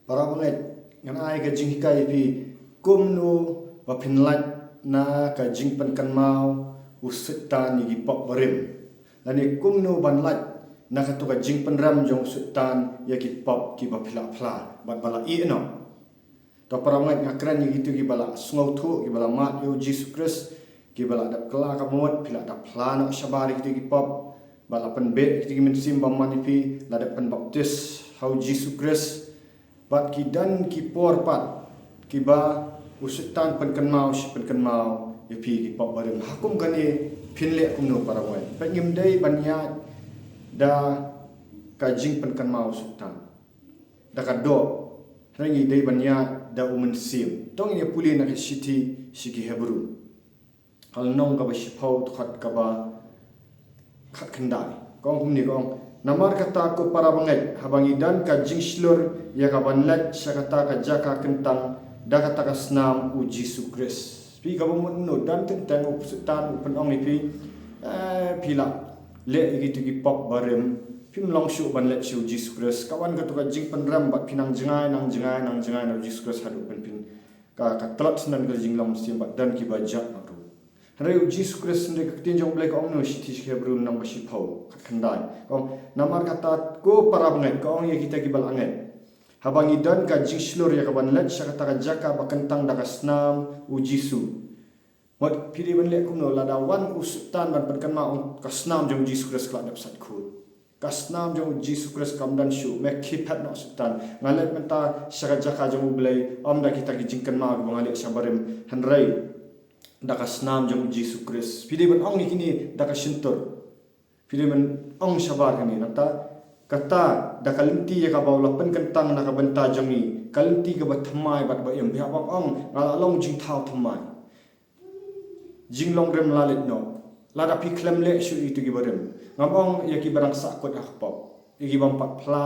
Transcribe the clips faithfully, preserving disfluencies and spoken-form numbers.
Para bangeit, ngan ai ka jinghikai ïa phi kumno ba phin lait na ka jingpynkynmaw u Soitan ïa ki pop barim, lane kumno ban lait na kato ka jingpynrem jong u Soitan ïa ki pop kiba phi la phla bad ba la ïeh noh. To para bangeit, nga kren ïa kito kiba la sngewthuh, kiba la mad ïa u Jisu Khrist, kiba la dep kylla ka mut, phi la dep phla noh shabar ïa kito ki pop, ba la pynbeit ïa kito ki mynsiem ba man ïa phi, la dep pynbaptis ha u Jisu Khrist. Bad ki don ki por pat kiba u Soitan pynkynmaw shi pynkynmaw ïa phi ki pop barim. Ha kum kane phin leh kumno para bangeit? Peit, ngim dei ban ïaid da ka jingpynkynmaw u Soitan da ka doh, hynrei ngi dei ban ïaid da u Mynsiem. To ngin ïa pule na ka shithi sha ki Hebru, ka lynnong kaba shiphew, dkhot kaba khatkhyndai. Ka ong kumne, ka ong, namar kata ko para bangeit, haba ngi don ka jingshlur ïa ka ban leit sha kata ka jaka kyntang da kata ka snam u Jisu Khrist. Phi, kaba mut ngi don teng teng u Soitan u pynong ïa phi, eh, phi la leh ïa kito ki pop barim, phim long shuh ban leit sha u Jisu Khrist. Ka wan kato ka jingpynrem bad phi nang jngai, nang jngai, nang jngai na u Jisu Khrist haduh pynpyn ka, ka tlot snem ka jinglong mynsiem bad don kiba jot noh ruh. Hynrei u Jisu Khrist, hynrei ka ktien jong u Blei ka ong kumno, shithi sha ki Hebru lynnong ba shiphew, khatkhyndai. Ka ong, namar kata ko para bangeit, ka ong ïa kita kiba la ngeit, haba ngi don ka jingshlur ïa ka ban leit sha kata ka jaka ba kyntang da ka snam u Jisu. Mut phi dei ban leh kumno lada wan u Soitan ban pynkynmaw, ong, ka snam jong u Jisu Khrist ka la dep sait khuid. Ka snam jong u Jisu Khrist kam don shuh, me khie phet noh Soitan. Nga leit mynta sha ka jaka jong u Blei, ym da kita ki jingkynmaw kiba nga leh sha barim, hynrei da ka snam jong u Jisu Khrist. Phi dei ban ong ïa kine da ka shyntur. Phi dei ban ong shabar kane, nangta, kata da ka lynti ïa kaba u la pynkyntang na ka bynta jong ngi, ka lynti kaba thymmai bad ba im. Phi hap ban ong, nga la long jingthaw thymmai. Jinglong rim la leit noh. Lada phi khlem leh shuh ïa kito kiba rim. Ngam ong ïa kiba dang sahkut ha ka pop, ïa ki bym pat phla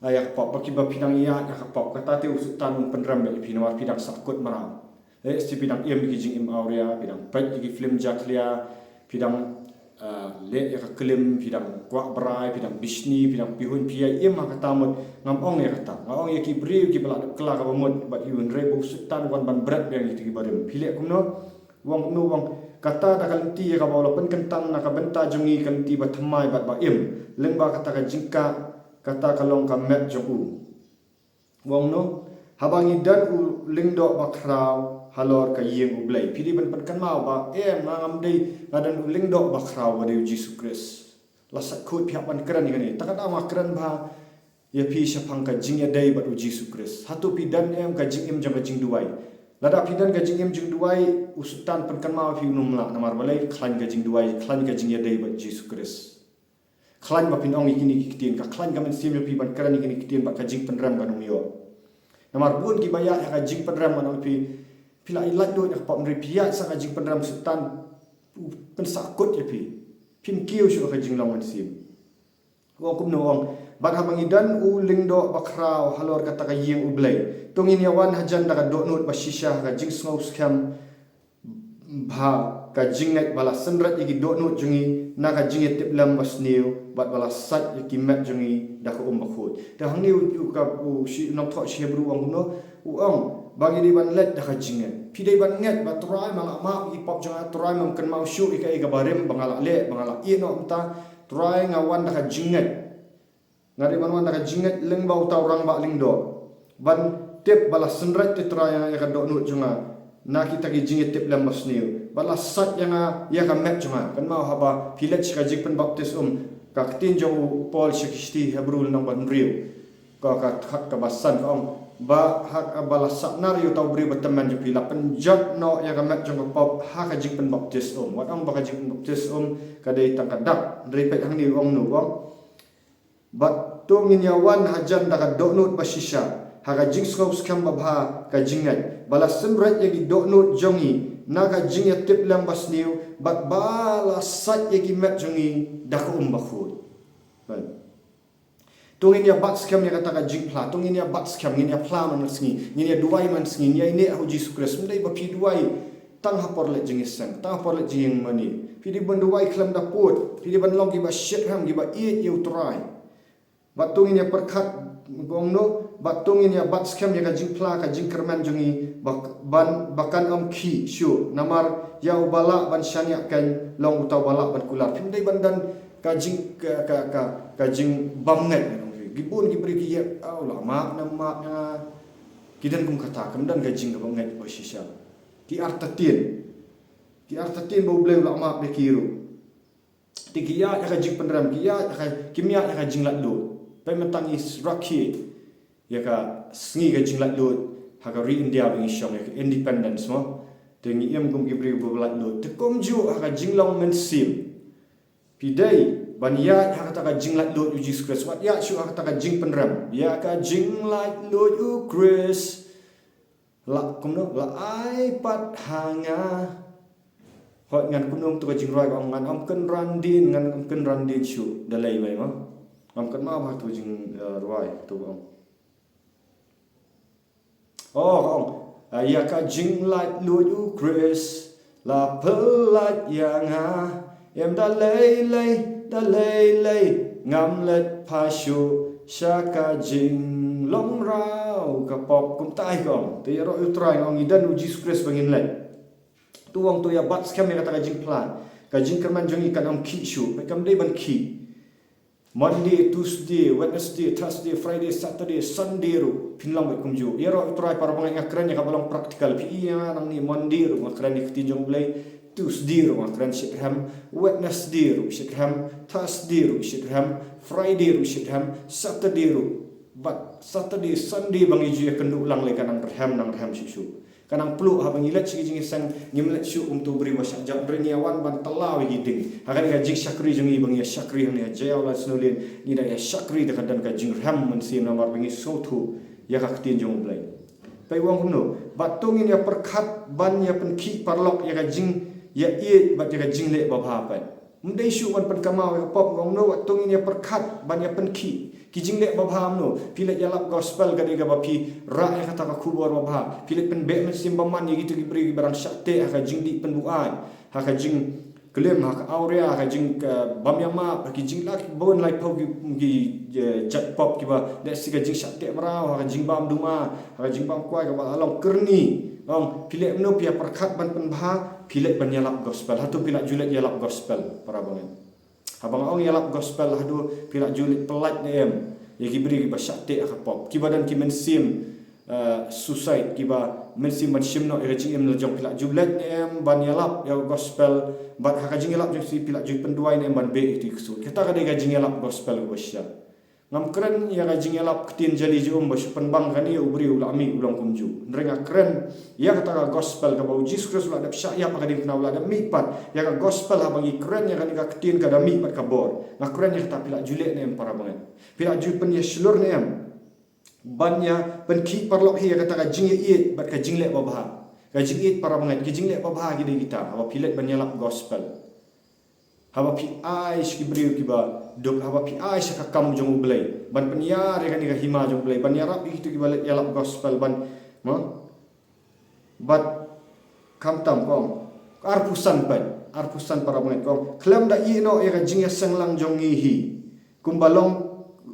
ïa ka pop, ba kiba phi dang ïaid ha ka pop. Kata te u Soitan un pynrem ïa phi namar phi dang sahkut mraw. Eh, lehse phi dang im ïa ki jingim awria, phi dang peit ïa ki film jakhlia, phi dang, ah, leh ïa ka klim, phi dang kwah brai, phi dang bishni, phi dang pihuiñ, phi ïai im ha kata mut. Ngam ong ïa kata. Nga ong ïa ki briew kiba la dep kylla kaba mut bad ïa u, hynrei ba u Soitan u wan ban bret biang ïa kito kiba rim. Phi leh kumno? U ong kumno, u ong, kata da ka lynti ïa kaba u la pynkyntang na ka bynta jong ngi, ka lynti ba thymmai bad ba im. Lyngba kata ka jingkah, kata ka long ka met jong u. U ong kumno? Haba ngi don u lyngdoh bakhraw halor ka ïing u Blei. Phi dei ban pynkynmaw ba, em, nga ngam dei, nga don u lyngdoh bakhraw ba dei u Jisu Khrist. La sait khuid, phi hap ban kren ïa kane. Ta ka daw nga kren bha ïa phi shaphang ka jingïadei bad u Jisu Khrist. Hato phi don em ka jingim jong ka jingduwai? Lada phi don ka jingim jingduwai, u Soitan pynkynmaw ïa phi un ym lah, namar balei? Khlaiñ ka jingduwai, khlaiñ ka jingïadei bad u Jisu Khrist. Khlaiñ ba phin ong ïa kine ki ktien, ka khlaiñ ka mynsiem jong phi ban kren ïa kine ki ktien bad ka jingpynrem kan ym ïoh. Namar bun kiba ïaid ha ka jingpynrem kan ong ïa phi, phi la ïalait lut na ka pop, hynrei phi ïaid sha ka jingpynrem, u Soitan u pynsahkut ïa phi. Phim kiew shuh ha ka jinglong mynsiem. U ong kumno, u ong, bad haba ngi don u lyngdoh bakhraw halor kata ka ïing u Blei, to ngin ïa wan hajan da ka dohnud ba shisha ha ka jingsngew skhem bha, ka jingngeit ba la synreit ïa ki dohnud jong ngi na ka jingïatiplem basniew, bad ba la sait ïa ki met jong ngi da ka um bakhuid. Te hangne u, u ka, u shi, nongthoh shi Hebru u ong kumno, u ong ba ngi dei ban leit da ka jingngeit. Phi dei ban ngeit ba Trai, me la map ïa ki pop jong nga, Trai, mem kynmaw shuh ïa kaei kaba rim ba nga la leh, ba nga la ïeh noh mynta. Trai, nga wan da ka jingngeit. Nga dei ban wan da ka jingngeit lyngba uta u rangbah lyngdoh, ban tip ba la synreit te Trai ïa nga, ïa ka dohnud jong nga na kita ki jingïatiplem basniew, ba la sait ïa nga ïa ka met jong nga. Kynmaw, haba phi leit sha ka jingpynbaptis um, ka ktien jong u Paul sha ki shithi Hebru lynnong ba hynriew, ka, ka dkhot kaba san, ka ong ba ha, ba la sahnarphna ïa uta u briew ba tymmen jong phi, la pynjot noh ïa ka met jong ka pop ha ka jingpynbaptis um. Wat ong ba ka jingpynbaptis um ka dei tang ka dak, hynrei peit hangne u ong kumno, u ong, bad to ngin ïa wan hajan da ka dohnud ba shisha ha ka jingsngew skhem babha, ka jingngeit ba la synreit ïa ki dohnud jong ngi na ka jingïatiplem basniew, bad ba la sait ïa ki met jong ngi da ka um bakhuid. Bad to ngin ïa bat skhem ïa kata ka jingphla, to ngin ïa bat skhem, ngin ïa phla man la sngi, ngin ïa duwai man la sngi, ngin ïa ïehnoh ha u Jisu Khrist. Ym dei ba phi duwai tang ha por leit jingïaseng, tang ha por leit jingïamane. Phi dei ban duwai khlem da pud, phi dei ban long kiba shitrhem, kiba ïeit ïa u Trai. Bad to ngin ïa pyrkhat, u ong kumno, Bad to ngin ïa bat skhem ïa ka jingphla ka jingkyrmen jong ngi, ba, ban, ba kan ym khih shuh, namar ïa uba lah ban shaniah kan long uta uba lah ban kular. Phim dei ban don ka jing, ka, ka, ka, ka jingbymngeit. Ki bun ki briew ki ïa, "Oh, la map, na map, na." Ki don kum kata, kam don ka jingkaba ngeit ba shisha. Ki artatien. Ki artatien ba U Blei u la map ïa ki ruh. Te ki ïaid ïa ka jingpynrem, ki ïaid ïa ka, kim ïaid ïa ka jinglaitluid. Peit mynta ngi rakhe ïa ka sngi ka jinglaitluid ha ka ri India ba ngi shong, ïa ka independence mo. Te ngi im kum ki briew ba laitluid. Te kumjuh ha ka jinglong mynsiem, phi dei ban ïaid ha kata ka jinglaitluid U Jisu Khrist. Wat ïaid shuh ha kata ka jingpynrem. Ïa ka jinglaitluid U Khrist. La kumno, la ai pat ha nga. Hooid, ngan kumno, to ka jingrwai ka ong, ngan ym kynran dien, ngan ym kynran dien shuh, da lei mai ma. Ngam kynmaw bha to ka jing, eh, rwai to ka ong. Oh, ka ong, eh, ïa ka jinglaitluid U Khrist la pyllait ïa nga. Em, da lei lei, da lei lei, ngam leit pat shuh sha ka jinglong rau ka pop. Kumta hi ka ong. Te ïaroh ïa U Trai, nga ong, ngi don U Jisu Khrist ba ngin leit. To ong, to ïa bat skhem ïa kata ka jingphla. Ka jingkyrmen jong ngi kan ym khih shuh. Peit, kam dei ban khih. Monday, Tuesday, Wednesday, Thursday, Friday, Saturday, Sunday ruh phin long beit kumjuh. Ïaroh ïa U Trai, para bangeit, nga kren ïa kaba long practical. Phi i ïa nga nangne, Monday ruh nga kren ïa ka ktien jong U Blei, Tuesday ruh nga kren shitrhem, Wednesday ruh shitrhem, Thursday ruh shitrhem, Friday ruh shitrhem, Saturday ruh. Bad Saturday, Sunday ba ngi ju ïakynduh lang lei, ka nang rhem, nang rhem shuh shuh. Ka nang pluh haba ngi leit sha ki jingïaseng, ngim leit shuh kum uto u briew ba shah jop, hynrei ngi ïa wan ban tlaw ïa ki ding. Ha kane ka jingshakri jong ngi ba ngi ïa shakri hangne ha Jaïaw Lansnowlien, ngi da ïa shakri da ka don ka jingrhem mynsiem namar ba ngi sngewthuh ïa ka ktien jong U Blei. Peit, u ong kumno, bad to ngin ïa pyrkhat ban ïa pynkhih paralok ïa ka jingïaieit bad ïa ka jingleh babha, peit. Ym dei shuh ban pynkynmaw ïa ka pop, nga ong, no, wat to ngin ïa pyrkhat ban ïa pynkhih. Ki jingleh babha kumno? Phi leit ïalap gospel, ka dei kaba phi rah ïa kata ka khubor babha. Phi leit pynbeh mynsiem bymman ïa kito ki briew kiba dang shah teh ha ka jingdih pynbuaid, ha ka jingklim, ha ka awria, ha ka jing, ka bym ïa map, ha ki jingla ki bun laiphew ki, ki, eh, jait pop kiba lehse ka jingshah teh mraw, ha ka jingbam duma, ha ka jingbam kwai kaba la long kyrni. Ong, phi leit kumno, phi ïa pyrkhat ban pynbha, phi leit ban ïalap gospel. Hato phi la ju leit ïalap gospel, para bangeit? Haba nga ong ïalap gospel, hato phi la ju leit pyllait ne em ïa ki briew kiba shah teh ha ka pop, kiba don ki mynsiem, eh, suicide, kiba mynsiem ban shim noh ïa ka jingim la jong? Phi la ju leit ne em ban ïalap ïa ka gospel? Bad ha ka jingïalap jong phi, phi la ju pynduwai ne em ban beh ïa kito ki ksuid? Kata ka dei ka jingïalap gospel kaba shisha. Ngam kren ïa ka jingïalap ktien jali jong um ba shu pynbang kane, u briew u la mih u long kumjuh. Hynrei nga kren ïa kata ka gospel kaba U Jisu Khrist u la dep shah ïap ha ka diengphna, u la dep mih pat. Ïa ka gospel, haba ngi kren ïa kane ka ktien, ka da mih pat ka bor. Nga kren ïa kata, phi la ju leh ne em, para bangeit? Phi la ju pynïashlur ne em ban ïa pynkhih paralok hi ïa kata ka jingïaieit bad ka jingleh babha? Ka jingïeit, para bangeit, ka jingleh babha ki dei kita haba phi leit ban ïalap gospel. Haba phi ai sha ki briew kiba duk, haba phi ai sha ka kam jong U Blei, ban pynïar ïa kane ka hima jong U Blei, ban ïarap ïa kito kiba leit ïalap gospel, ban, mo? Bad khamtam, ka ong, arphew san, peit, arphew san, para bangeit, ka ong, khlem da ïeh noh ïa ka jingïaseng lang jong ngi hi kumba long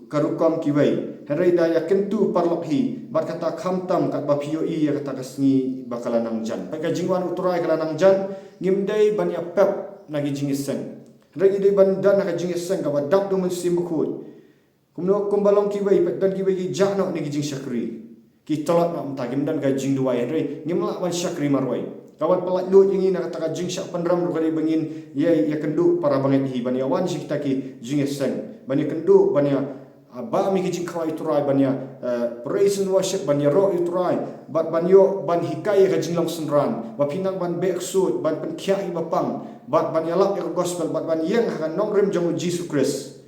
ka rukom kiwei, hynrei da ïakyntu paralok hi bad kata, khamtam katba phi ïohi ïa kata ka sngi ba ka la nang jan. Peit, ka jingwan U Trai ka la nang jan. Ngim dei ban ïapep na ki jingïaseng, hynrei ngi dei ban don ha ka jingïaseng kaba dap da U Mynsiem Bakhuid. Kumno, kumba long kiwei, peit, don kiwei ki jah noh na ki jingshakri. Ki tlot noh mynta, kim don ka jingduwai, hynrei ngim lah ban shakri marwei. Ka wan pyllait luid ïa ngi na kata ka jingshah pynrem ruh ka dei ba ngin ïa, ïakynduh, para bangeit hi, ban ïawan sha kita ki jingïaseng, ban ïakynduh, ban ïa, ah, bam ïa ki jingkhawai U Trai, ban ïa, eh, praise and worship, ban ïaroh ïa U Trai, bad ban ïoh ban hikai ïa ka jinglong synran, ba phin nang ban beh ksuid, ban pynkhiah ïa kiba pang, bad ban ïalap ïa ka gospel, bad ban ïeng ha ka nongrim jong U Jisu Khrist.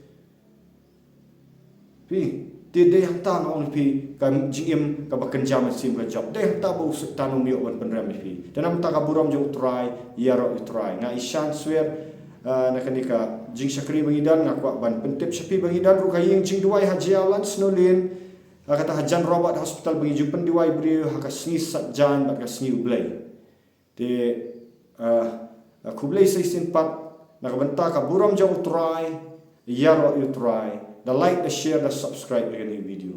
Phi, te dei hangta, nga ong ïa phi, ka jingim kaba kynja mynsiem ka jop. Dei hangta ba u Soitan um ïoh ban pynrem ïa phi. Te namar kata, ka burom jong U Trai, ïaroh ïa U Trai. Nga ïashan swer, ah, na kane ka jingshakri ba ngi don, nga kwah ban pyntip sha phi ba ngi don ruh ka ïing jingduwai ha Jaïaw Lansnowlien, ah, kata ha John Roberts Hospital, ba ngi ju pynduwai briew ha ka sngi Saitjaiñ bad ka sngi U Blei. Te, ah, ah, khublei sa shisien pat na ka bynta ka burom jong U Trai. Ïaroh ïa U Trai, da like, da share, da subscribe ïa kane ka video.